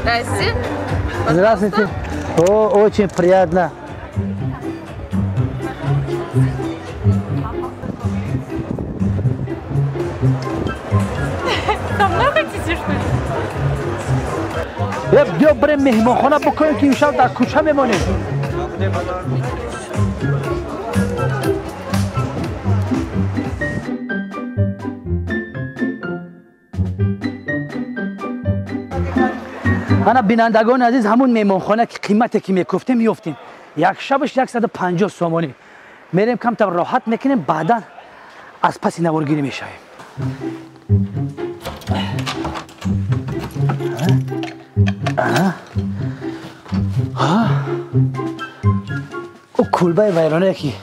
Здрасте. Здравствуйте. О, очень приятно. Со мной хотите, что ли? Биё бирем меҳмонхона бикунем, ки имшаб дар кӯча мемонем. Ана, бинандагони азиз, ҳамун меҳмонхона, ки қимате ки мекуфтем, ёфтем. Як шабаш 150 сомонӣ. Мерем, камтар роҳат мекунем, баъдан аз паси наворгирӣ мешавем. Ӯ кулбаи вайронае, ки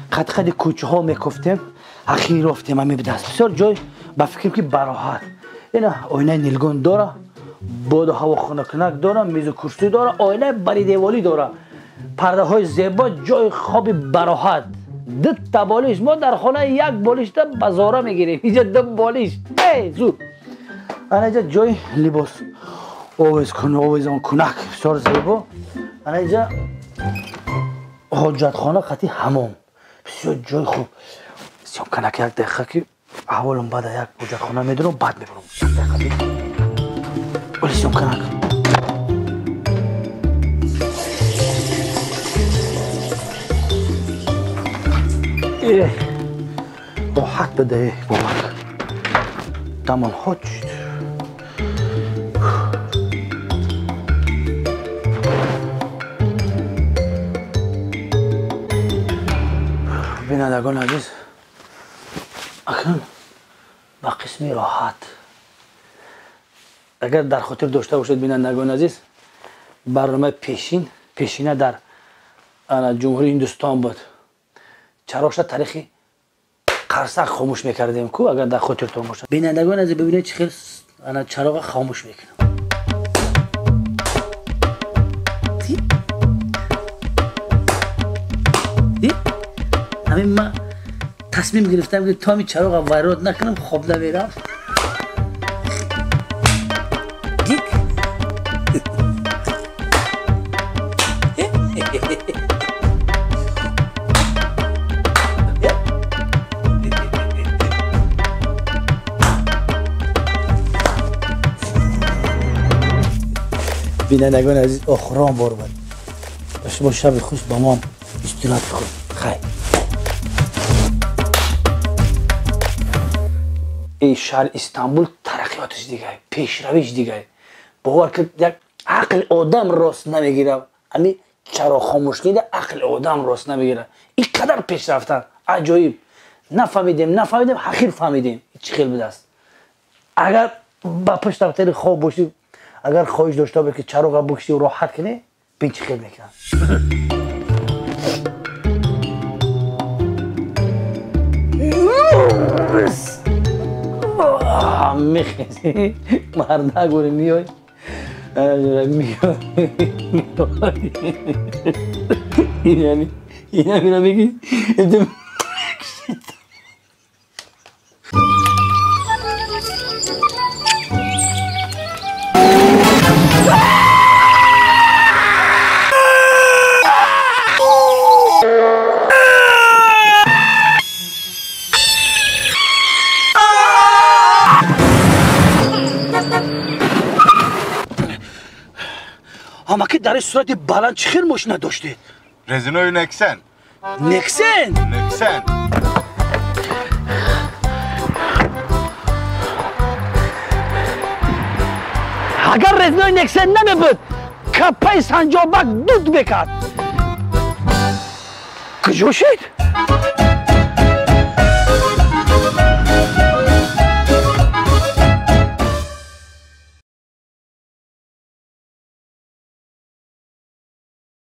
қад-қади кӯчаҳо мекуфтем, ахир ёфтем. Ҳами будаст. Бисёр ҷой, ба фикрам, ки бароҳат. Ина, оинаи нилгун дора, боду ҳаво хунукнак дора, мизу курсӣ дора, оинаи баридеволӣ дора, пардаҳои зебо, ҷои хоби бароҳат, дута болиш. Мо дар хона як болишта ба зора мегирем, инҷа ду болиш. Зуд, ана инҷа ҷои либос овезонкунак, бисёр зебо. Ана инҷа ҳоҷатхона қати ҳамом, бисёр ҷои хуб. Съёмканак, як дақиқа, ки аҳволам бада, як ҳоҷатхона медурам, баъд мебурам. Як дақиқа, оли, съёмканак. Роҳат бада, бовар тамом ҳоҷ. Бинандагони азиз, акнун ба қисми роҳат. Агар дар хотир дошта бошед, бинандагони азиз, барномаи пешина дар Ҷумҳурии Ҳиндустон буд. Чароғша таърихи қарсак хомӯш мекардем ку, агар дар хотиртон бошад. Бинандагони азиз, бибинед, чӣ хел чароға хомӯш мекунам. Ҳамин ман тасмим гирифтам, ки то ҳамин чароға вайрон накунам, хоб намерам. Бинандагони азиз, охирон бор буд. Ба шумо шаби хуш, ба моам истироҳати хуб. Хайр. Ин шаҳри Истанбул тараққиётиш дигай, пешравиш дигай. Бовар ки, як ақли одам рост намегирад. Ҳами чароғ хомӯшкида ақли одам рост намегирад. Ин қадар пешрафтан аҷоиб. Нафаҳмидем, нафаҳмидем, ҳақир фаҳмидем, чӣ хел будааст. Агар ба пушт дафтари хоб бошӣ, агар хоҳиш дошта бошӣ, ки чароға бикушӣ, роҳат кунӣ, бин, чӣ хел мекунад. Мехези, мардак бури, миёй, миёй, инамира меги. Амаки, дар сурати баланд чӣ хел мошина доштед? Резинои Нексен. Нексен? Нексен. Агар резинои Нексен намебуд, капаи санҷобак дуд мекард. Куҷо шид?